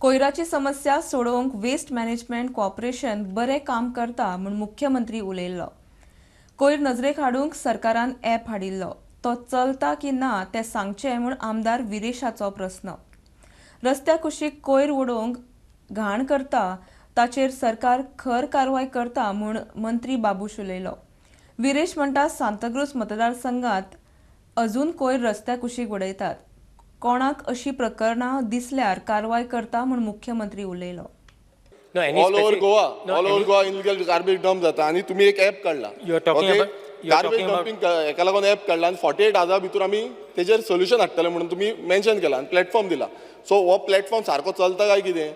कोयराची समस्या सोडोवंक waste management corporation बरें काम करता म्हूण मुख्यमंत्री उलयल्लो. कोयर नजरेक हाडूंक सरकारान ॲप हाडिल्लो, तो चलता की ना तें सांगचें म्हूण आमदार विरेशाचो प्रस्न. रस्त्या कुशीक कोयर उडोवंक घाण करता ताचेर सरकार खर कारवाय करता म्हूण मंत्री बाबूश उलयलो. विरेश म्हणटा, सांताक्रूज मतदारसंघात अजून कोयर रस्त्या कुशीक उडयतात. कोणाक अशी प्रकरणां दिसल्यार कारवाय करता म्हूण मुख्यमंत्री उलयलो. No, any all over specific- Goa, No, all over Goa illegal garbage dump जाता आनी तुमी एक ऍप काडला. You are talking about- you are garbage talking about- dumping हेका लागून ऍप काडला आनी 48 आवर्सा भितर आमी तेजेर सोल्युशन हाडटले म्हणून तुमी मेन्शन केला आनी प्लॅटफॉर्म दिला. सो हो प्लॅटफॉर्म सारको चलता काय कितें?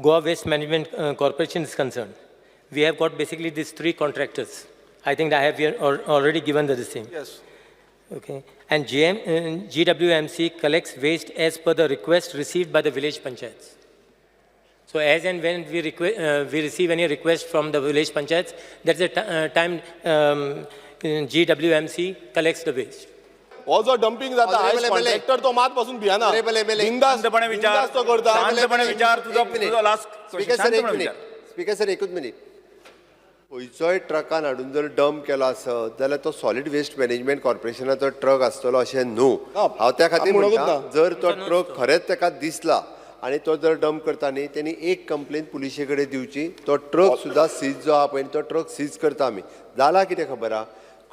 Goa Waste Management Corporation is concerned, we have got basically these three contractors. I think I have here already given the this thing. Yes. Okay. And GWMC collects waste as per the request received by the village panchayats. So as and when we receive any request from the village panchayats, that's the time GWMC collects the waste. हो जो dumping जाता Honorable आयज MLA. Contractor तो मात पासून Vienna. Honorable MLA. बिंदास शांतपणे विचार. बिंदास तो करता. शांतपणे विचार तुझो. एक मिनिट. तुझो लास्ट. स्पीकर सर, एक मिनिट. स्पीकर सर, एकूच मिनिट. खंयचोय ट्रकान हाडून जर डंप केलो आसत जाल्यार तो सॉलीड वेस्ट मॅनेजमेंट कॉर्पोरेशनाचो ट्रक आसतलो अशें न्हू. ना, हांव त्या खातीर म्हणकूच म्हणटा, ना. जर तो ट्रक खरेंच ताका दिसला आनी तो जर डंप करता न्ही, तेणी एक कंप्लेन पुलिशे कडेन दिवची. तो ट्रक सुद्दां सीज जो आहा पळय, तो ट्रक सीज करता आमी. जाला कितें खबर आहा,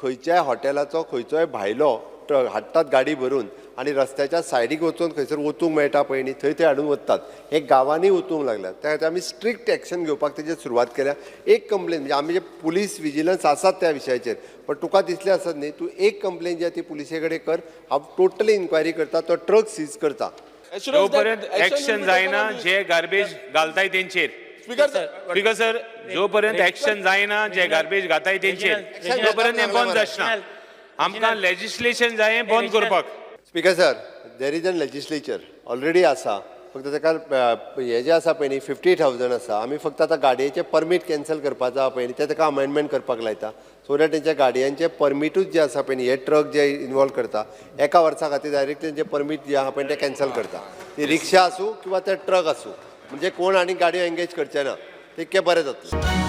खंयच्याय हॉटेलाचो खंयचोय भायलो ट्रक हाडटात गाडी भरून आनी रस्त्याच्या सायडीक वचून खंयसर वचूंक मेळटा पळय न्ही, थंय ते हाडून वतात. हे गांवांनी वचूंक लागल्यात. त्या खातीर आमी स्ट्रिक्ट एक्शन घेवपाक तेजेर सुरवात केल्या. एक कंप्लेन म्हणजे आमी जे पुलीस विजिलन्स आसात त्या विशयाचेर, पण तुका दिसलें आसत न्ही, तूं एक कंप्लेन जी आहा ती पुलिसे कडेन कर. हांव टोटली इन्क्वायरी करता, तो ट्रक सीज करता. Assurance that जोपर्यंत action will action be taken जायना on this. जे गार्बेज घालताय तेंचेर. स्पीकर सर, स्पीकर सर, जोपर्यंत एक्शन जायना जे गार्बेज घाताय तेंचेर, Reginald, तोपर्यंत हें बंद Reginald, जाचना. आमकां लेजिस्लेशन जाय हें बंद Reginald. करपाक. Speaker sir, there is an legislature already आसा. फक्त ताका हे जे आसा पळय न्ही, 50,000 आसा. आमी फक्त आतां गाडयेचें परमीट कॅन्सल करपाचो आहा पळय न्ही, तें ताका अमेंडमेंट करपाक लायता, सो that तेंच्या गाडयांचे परमिटूच जे आसा पळय न्ही, हे ट्रक जे इनवॉल्व करता, एका वर्सा खातीर डायरेक्ट तेंचे परमीट जे आहा पळय तें कॅन्सल करता. ती रिक्षा आसूं किंवा ते ट्रक आसूं, म्हणजे कोण आनी गाडयो एंगेज करचे ना, तितकें बरें जातलें.